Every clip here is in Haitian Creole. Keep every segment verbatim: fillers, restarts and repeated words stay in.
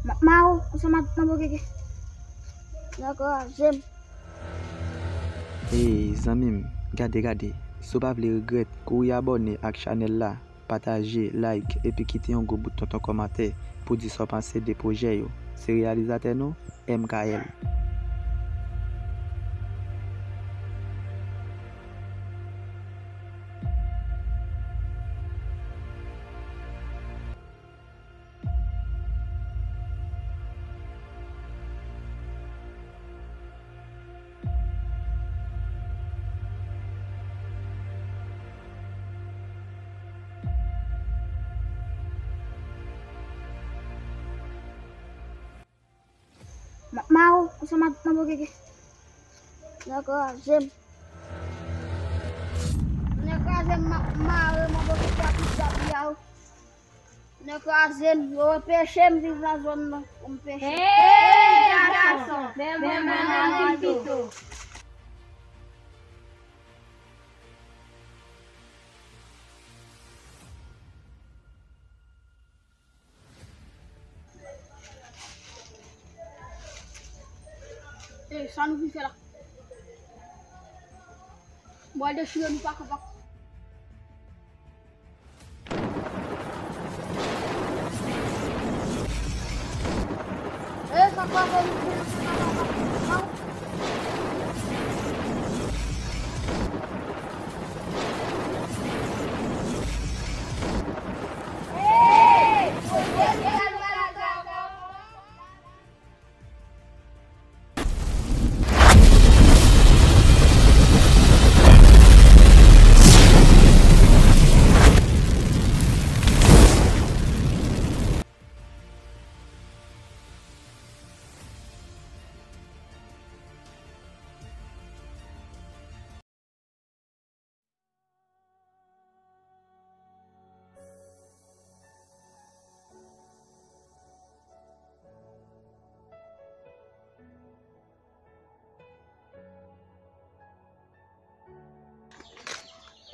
M ap mare w ansanm ak manbo keke. Nèg kraze m. Ey, zanmi m, gade, gade. Si w pa vle regrèt, kouri abòne ak chanèl la, pataje, like, epi kite yon gwo bout tonton kòmantè pou di sa w panse de pwojè yo. Se reyalizatè nou, M K L. M ap mare w ansanm ak manbo keke. Nèg kraze m. Nèg kraze m, m ap mare manbo keke ak tout zabiya yo. Nèg kraze m, yo anpeche m viv nan zòn nan pou m peche. Hey, gason, men mwen, mwen, mwen, mwen, pito. Ey, sa nou vin fè la? Mwen dechire nou pa kapab. Ey, sa pa fè nou fè nou pa kapab.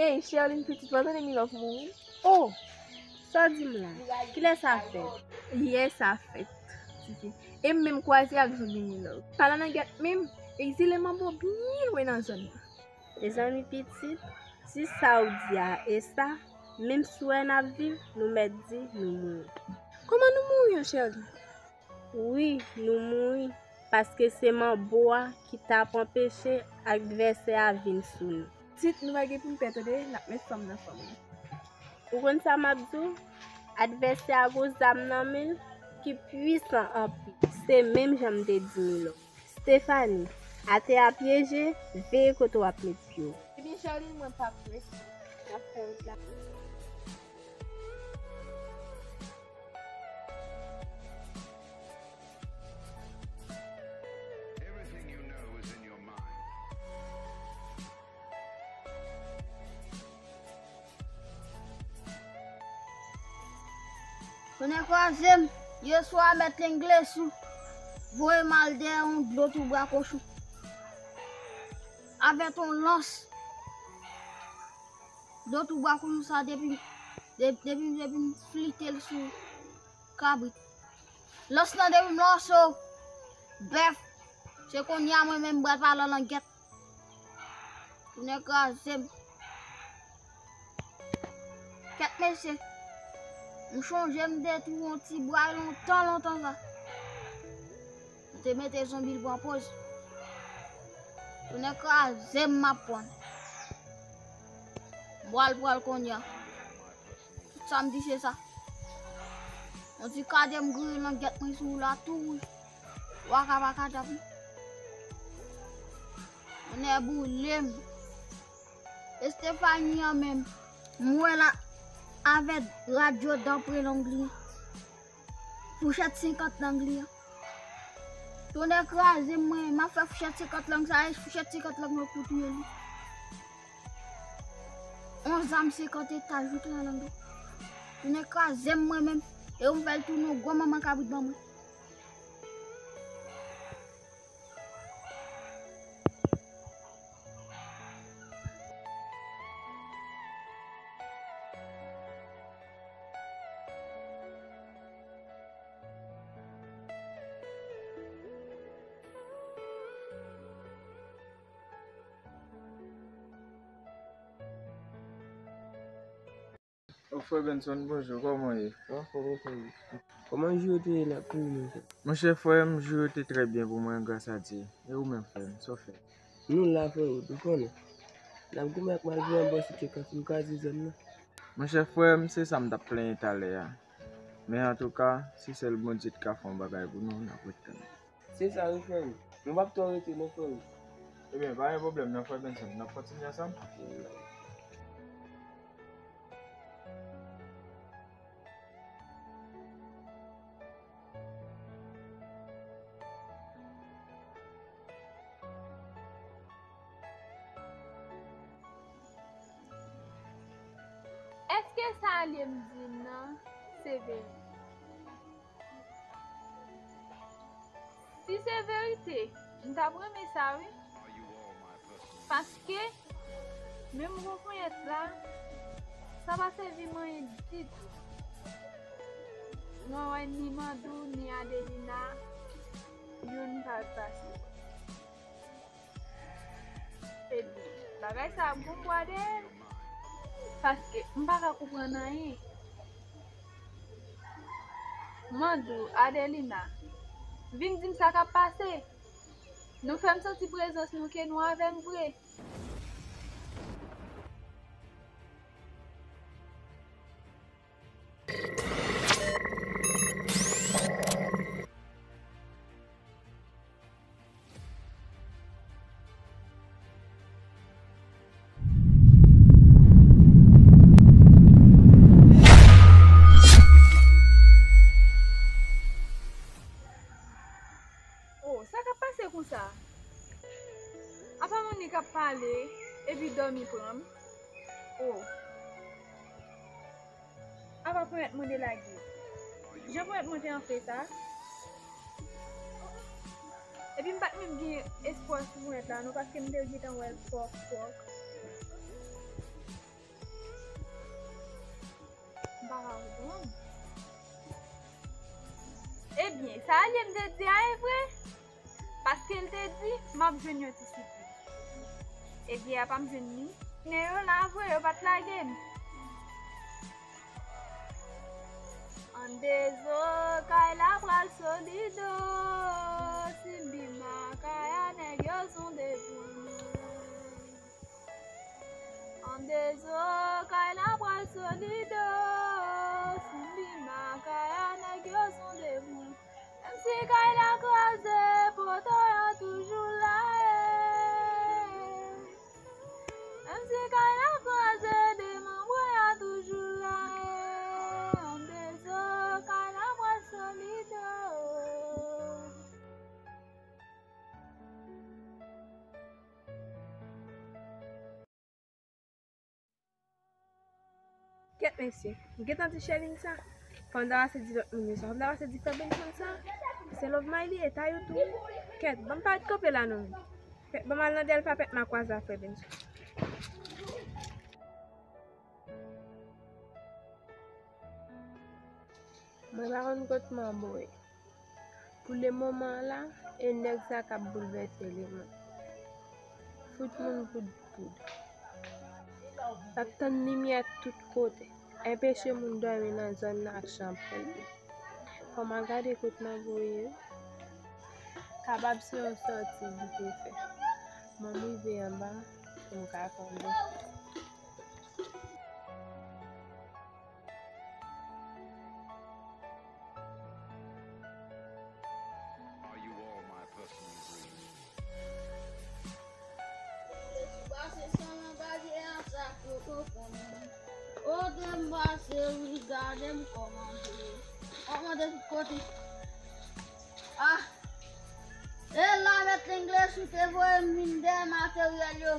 Ey, Sherline pitit, pa tande Milove mouri? Oh! Sa w di m la? Kilè sa fèt? Yè sa fèt, tifi. E m menm kwaze ak zonbi Milove. Pale nan gèt menm, egzile manbo byen lwen nan zòn nan. Mezanmi pitit, si sa w di a e sa, menm si w wè n ap viv, nou mèt di nou mouri. Kòman nou mouri an, Sherline? Wi, nou mouri, paske se manbo a ki t ap anpeche advèsè a vin sou nou. Pitit, nou pa gen pou n pè, tande, n ap met fanm nan fanm nan. Ou konn sa m ap di w? Advèsè a gon zam nan men l ki pwisan anpil. Se menm jan m te di Milove. Stephanie, atè a pyeje, veye kote w ap met pye w. Ebyen, Sherline, mwen p ap rete. N ap fè wout la. Everything you know is in your mind. Tonnè kraze m, yè swa mèt Lenglesou voye m al dèyè yon dlo tou bwa kochon. Avèk yon lans, dlo tou bwa kochon sa depi, de-, depi, depi m flite l sou kabrit. Lans lan depi m lanse w, bèf, se kounye a mwen menm m pral pale an langèt. Tonnè kraze m. Kèt mesye. M chonje m te twouve yon ti bwa lontan, lontan sa. M te mete zonbi l pran poz. Tonnè kraze m, m ap pran. M pral pran l kounye a. Tout sa m di se sa. Yon ti kade m griye langèt mwen sou ou la tou wi. Waka pa ka dap. Tonnè boule m. Estefani an menm, m wè l avèk radyo dan pre lang li an. Fouchèt senkant lang li an. Tonnè kraze m, mwen, m ap fè fouchèt senkant lang sa, e fouchèt senkant lang lan pou touye li. Yon zam senkant etaj, ou tounen lang li. Tonnè kraze m, mwen menm, e ou m fè l tounen yon gwo manman kabrit ban mwen. Frè Benson, bonjou, kòman w ye? Anfòm, anfòm. Kòman jou yo te ye la pou nou menm, frè? Monchè, frè m, jou yo te trè byen pou mwen, gras a Dye. E ou menm, frè m, sa w fè? Nou la, frè, ou konnen. N ap goumen ak malvre anba site Kafou Kaze zòn nan. Monchè, frè m, se sa m t ap plenyen talè a. Men antouka, se sèl Bondye ki ka fè yon bagay pou nou, n ap ret tann. Se sa wi, frè m. Nou p ap twò rete non, frè m. Ebyen, pa gen pwoblèm non, frè Benson. N ap kontinye ansanm. Èske sa Alye m di m nan se verite? Si se verite, m t ap renmen sa wi. Paske, menm gwo ponyèt la, sa pa sèvi m anyen ditou. Mwen wè ni Mandou, ni Adelina, youn pa t pase. Ebyen, bagay sa ap gon pwa dèyè l. Paske m pa ka konprann anyen. Mandou, Adelina, vin di m sa k ap pase. Nou fè m santi prezans nou ke nou avè m vre. Oh, sa k ap pase konsa? Apa Monique ap pale, epi dòmi pran m? Oh. Apa ponyèt mwen delage. Jan ponyèt mwen te anfle sa. Epi m pa t menm gen espwa sou ponyèt la non, paske m te gentan wè l fò fò. M pa ka konprann. Ebyen, sa Alye m te di a e vre? Paske l te di, m ap jwenn yon ti sipri. Ebyen, apa m jwenn li? Nèg yo la vre, yo pa t lage m. Andezo, kay la pral solid o. Simbima, kay a nèg yo sonde pou nou. Andezo, kay la pral solid o. Simbima, kay a nèg yo sonde pou nou. Menm si kay la kraze, poto yo toujou la e. Menm si kay la kraze, demanbre yo toujou la e. Andezo, kay la pral solid o. Kèt mesye, m gentan di Chèlin sa. Fò m ta pase di lòt moun yo sa. Fò m ta pase di frè Benson sa. Se Love My li ye, ta yo tou. Kèt, ban m pa ret kanpe la non. Kèt, ban m al nan dèyè l pa pèt m a kwaze a frè Benson. Mwen pa konn kot Manbo ye. Pou le moman an la, e nèg sa k ap boulvèse lemonn. Fout moun poud poud. L ap tann limyè tout kote. Enpeche moun dòmi nan zòn nan ak chanpèl li. Fò m al gade kot Manbo ye wi. Kapab se yon sòti li te fè. Ban m rive anba pou m ka tande. Kote m pase wi, gade m kòman m ye. Kòman de tout kote. Ah! E la mèt Lenglesou te voye m vin dèyè materyèl yo.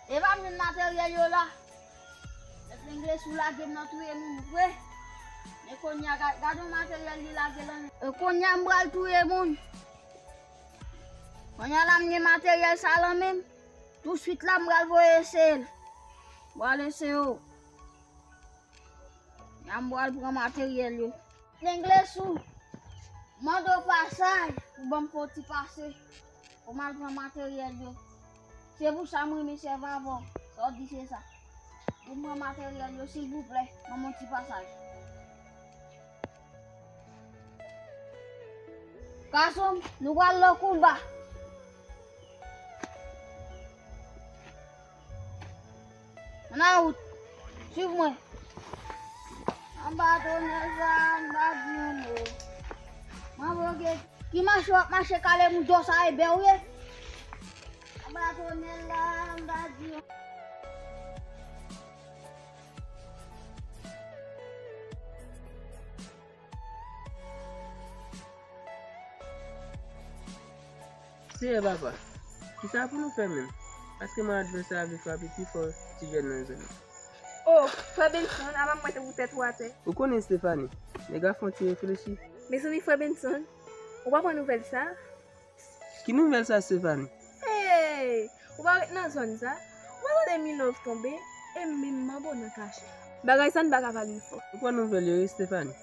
E pa m jwenn materyèl yo la. Mèt Lenglesou lage m nan touye moun vre. Men kounye a, ga-, gade yon materyèl li lage lan men. E kounye a m pral touye moun. Kounye a la m gen materyèl sa lan men m. Touswit la m pral voye eseye l. M pral eseye w. Kounye a m pral pran materyèl yo. Lenglesou, mande w pasaj pou ban m fè yon ti pase. Pou m al pran materyèl yo. Se pou sa m renmen sèvi avè w. Sa w di se sa. Pou m pran materyèl yo, silvouplè, ban m yon ti pasaj. Gason, nou pral nan konba. Ann nan wout. Swiv mwen. Anba tonèl sa, m pa di yon mo. Mwen bloke. Ki mache w ap mache kale mouton sa e bè w ye? Anba tonèl la, m pa di yon Seyè papa, kisa pou nou fè menm? Paske mwen advèsè a vle frape pi fò ti jèn nan zòn nan. O, frè Benson, apa mwen te pou tèt ou atè? Ou konnen Stephanie, nèg la fè yon ti reflechi. Mezanmi frè Benson, ou pa pran nouvèl sa? Ki nouvèl sa Stephanie? Hey! Ou pa ret nan zòn sa? Ou pa tande Milove tonbe? E menm Manbo nan kache. Bagay sa n pa ka pale l fò. Ou pran nouvèl yo wi Stephanie?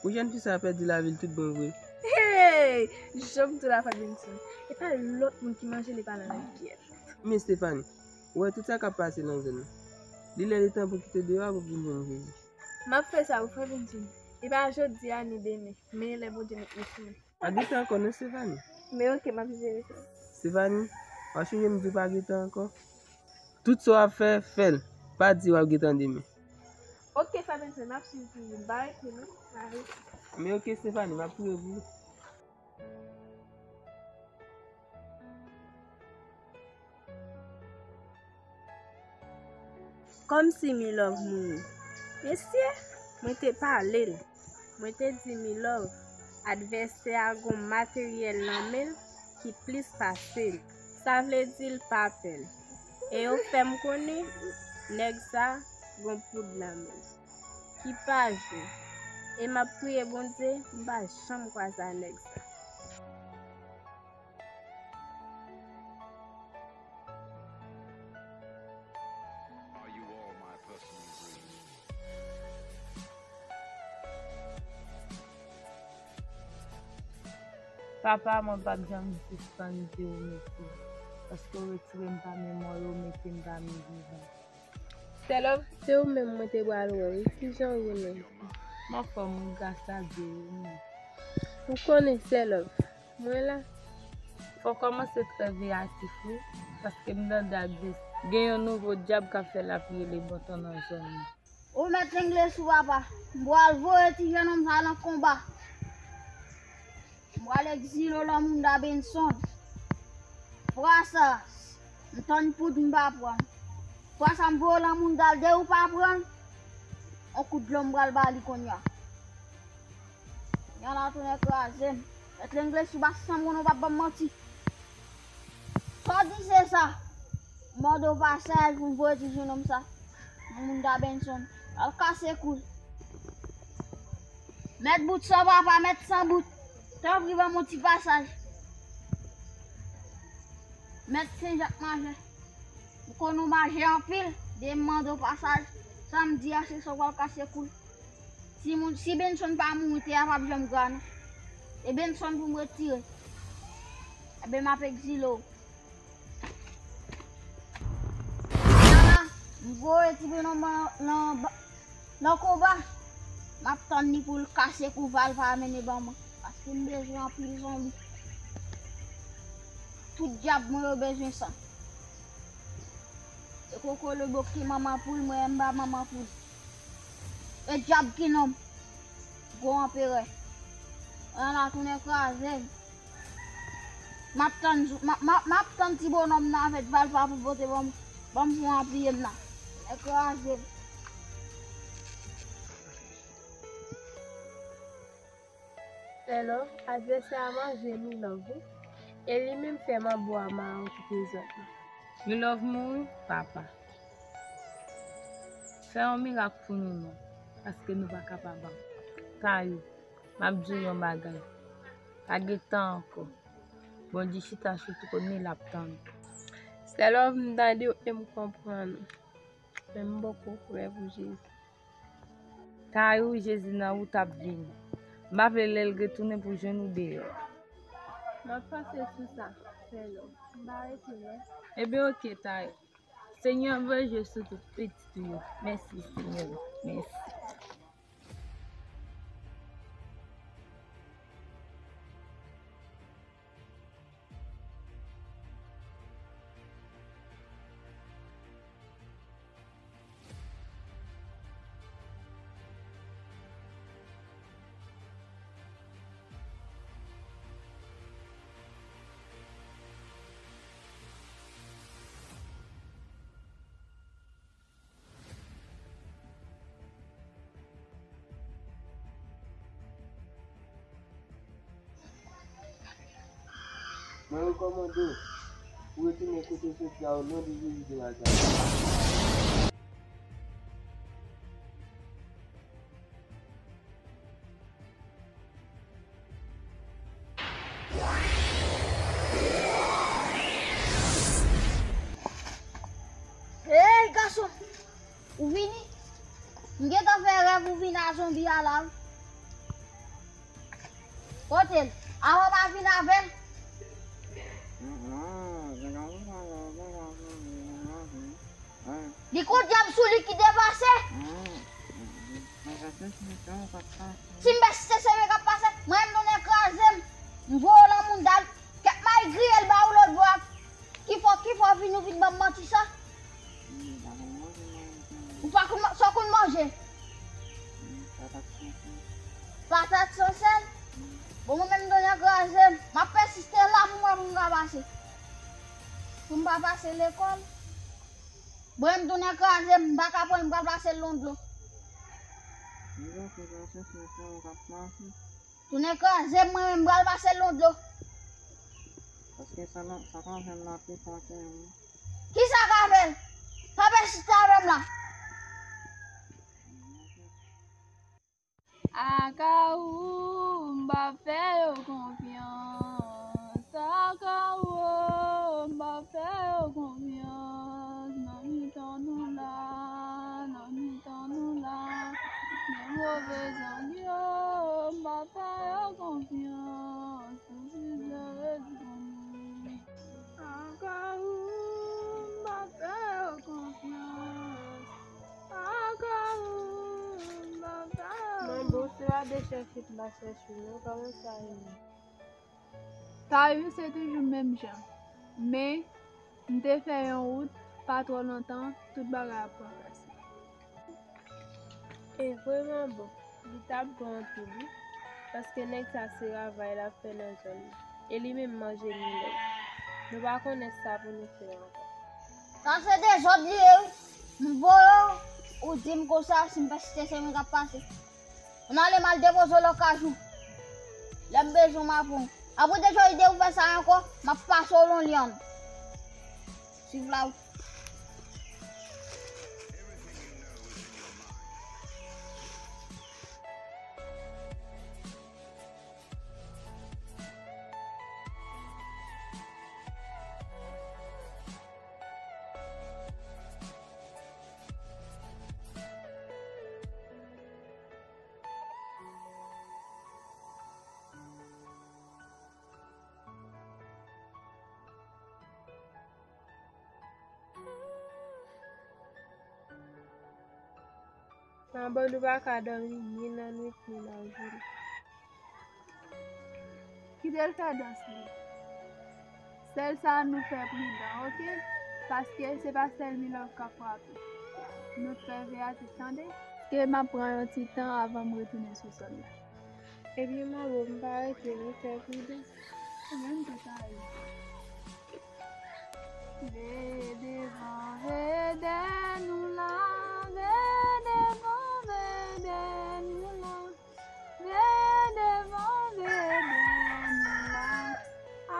Ou jèn fi sa pèdi lavi l tout bon vre. Hey! Jan m di w la frè Benson, e pa lòt moun ki manje l e pa nan lèt pyè l. Men Stephanie, ou wè tout sa k ap pase nan zòn nan. Li lè li tan pou kite deyò a pou vin jwenn Jezi. M ap fè sa wi frè Benson. E pa jodi a ni demen, men lè Bondye met men sou mwen. Pa gen tan ankò non Stephanie. Men oke m ap jere sa. Stephanie, pa sonje m di w pa gen tan ankò. Tout sa w ap fè, fè l. Pa di w ap gen tan demen. Oke frè Benson, m ap swiv pou ou. M pa rete non. Bye. Men oke Stephanie, m ap priye pou ou. Kòmsi Milove mouri. Mesye, mwen te pale l. Mwen te di Milove, advèsè a gon materyèl nan men l ki plis pase l. Sa vle di l pa pè l. E yo fè m konnen nèg sa gon poud nan men l ki pa jwe. E m ap priye Bondye m pa janm kwaze a nèg sa. Papa, mwen p ap janm sispann di w mèsi, paske w retire m pami mò yo, w mete m pami vivan. Sè Love, se ou menm mwen te pral wè wi, kijan w ye menm? M anfòm wi, gras a Dye wi, ou menm? Ou konnen, Sè Love, mwen la. Fò w kòmanse trè veyatif wi, paske m tande ap di gen yon nouvo dyab k ap fè l ap rele bon tan nan zòn nan. Ou mèt lengle sou papa. M pral voye ti jennonm sa nan konba. M pral egzile w lan mounda Benson. Fwa sa, m tann poud m pa pran. Fwa sa m voye w lan mounda l depi w pa pran l, yon kout dlo m pral ba li kounye a. Nyan la tounen kraze m. Mèt lengle sou bas sanm konnen w p ap ban m manti. Sa w di se sa. M mande w pasaj pou m voye ti jennonm sa. Nan mounda Benson. Al kase kou l. Mèt bout san papa, mèt san bout. Tanpri ban m yon ti pasaj. Mèt Sen Jak Majè. M konnen w majè anpil. Depi m mande w pasaj, sa m di a se sa w pral kase kou l. Si moun, si Benson pa mouri, tè a p ap janm gra non. E Benson pou m retire. Enben m ap egzile w. Ala, m voye ti bonòm lan, lan, lan konba. M ap tann li pou l kase kou pa l pa mennen ban mwen. Paske m bezwen anpil zonbi. Tout dyab mwen yo bezwen san. E kokobe ki manman poul, mwen menm m pa manman poul. E dyab ki nonm. Gwo anperè. Ala tounen kraze m. M ap tann, m ap, m ap, m ap tann ti bonòm nan avèk valpa pou pote ban m, ban m pou anpiye m nan. Tounen kraze m. Sè Love, advèsè a manje Milove wi. E li menm fè manbo a mawon kite zòn nan. Milove mouri, papa. Fè yon mirak pou nou non, paske nou pa kapab ankò. Tayou, m ap di w yon bagay. Pa gen tan ankò. Bondye chita sou twòn li, l ap tann ou. Sè Love, m tande w e m konprann ou. Men m poko prè pou Jezi. Tayou, Jezi nan wout ap vini. M pa vle lè l retounen pou jwenn ou deyò. M ap panse sou sa, Sè Love. M pa rete non. Ebyen oke, Tayou. Senyè, voye je sou tout pitit ou yo. Mèsi, Senyè. Mèsi. Mwen rekòmande w pou w retounen kote w soti a o non de Jezi de Nazarèt. Hey, gason! Ou vini? M gentan fè rèv ou vin a zonbi a la wi. Kote l? Avan w pa vin avè l? Li gon dyab sou li ki depase. Si m pèsiste se mwen k ap pase, mwen menm tounen kraze m. M voye w nan mouda l. Kèt may griye l ba ou lòt bò a. Ki fò, ki fò vin ou vin ban m manti sa? Ou pa konn sa w konn manje? Patat san sèl. Bon, mwen menm tounen kraze m. M ap pèsiste la pou mwen pou m ka pase. Pou m pa pase lekòl. Bon, m tounen kraze m. M pa ka pran l, m pral pase l nan dlo. Tounen kraze m, mwen menm m pral pase l nan dlo. Paske sa la, sa ka fè m la pi fò ke ou. Kisa ka fè l? Pa pèsiste avè m la. Akawou, m p ap fè yo konfyans. Akawou, m p ap fè yo konfyans. Nan mitan nou la, nan mitan nou la. Men move zang yo, m p ap fè yo konfyans. Pou plis de rezon. Akawou, m p ap fè yo konfyans. Akawou, m p ap fè yo. Manbo, se pa de chèche m pa chèche w non, kòman sa ye menm? Sa yo se toujou menm jan. Men, m te fè yon wout, pa twò lontan, tout bagay ap ranplase. E vre manbo, li t ap bon anpil wi, paske nèg sa se ravaj l ap fè nan zòn nan, e li menm manje milèt. Nou pa konnen sa pou nou fè ankò. Sa se dezòd li ye wi. M voye w, ou di m konsa, si m pèsiste se mwen k ap pase. Ann ale m al depoze w lakay ou. Lè m bezwen w m ap pran w. Apre de jodi ou fè sa ankò, m ap pase w nan lyann. Swiv la ou. Manbo, nou pa ka dòmi ni nan nwit ni nan jou. Kite l fè dans li. Sèl sa nou fè pridan, oke? Paske se pa sèl milòv k ap frape. Nou t fè veyatif, tande? Ke m ap pran yon ti tan avan m retounen sou sòn la. Ebyen, manbo, m pa rete, nou fè pridan. Ebyen, m tou ta ye. Veye devan, veye dèyè nou la, veye devan, veye dèyè nou la. Veye devan, veye dèyè nou la.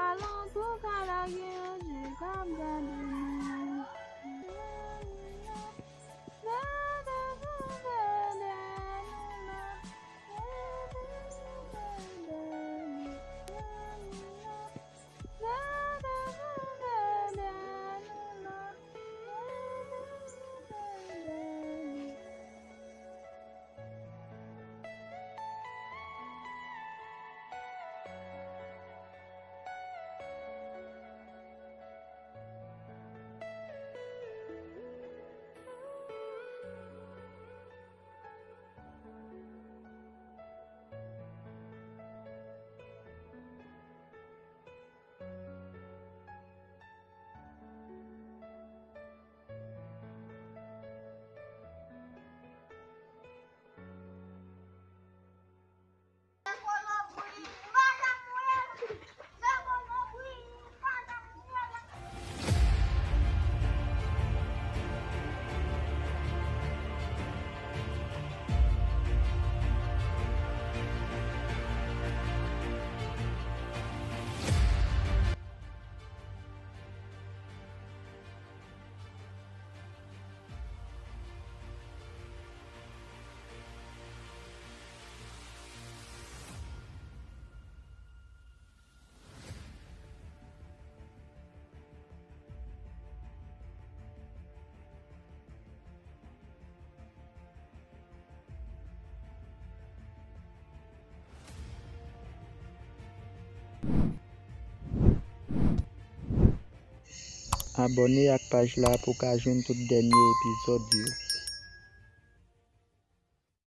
Alantou ka lage yon je k ap gade nou. Veye devan, veye dèyè nou la. Veye devan, veye dèyè nou la. Abòne ak paj la pou w ka jwenn tout dènye epizòd yo.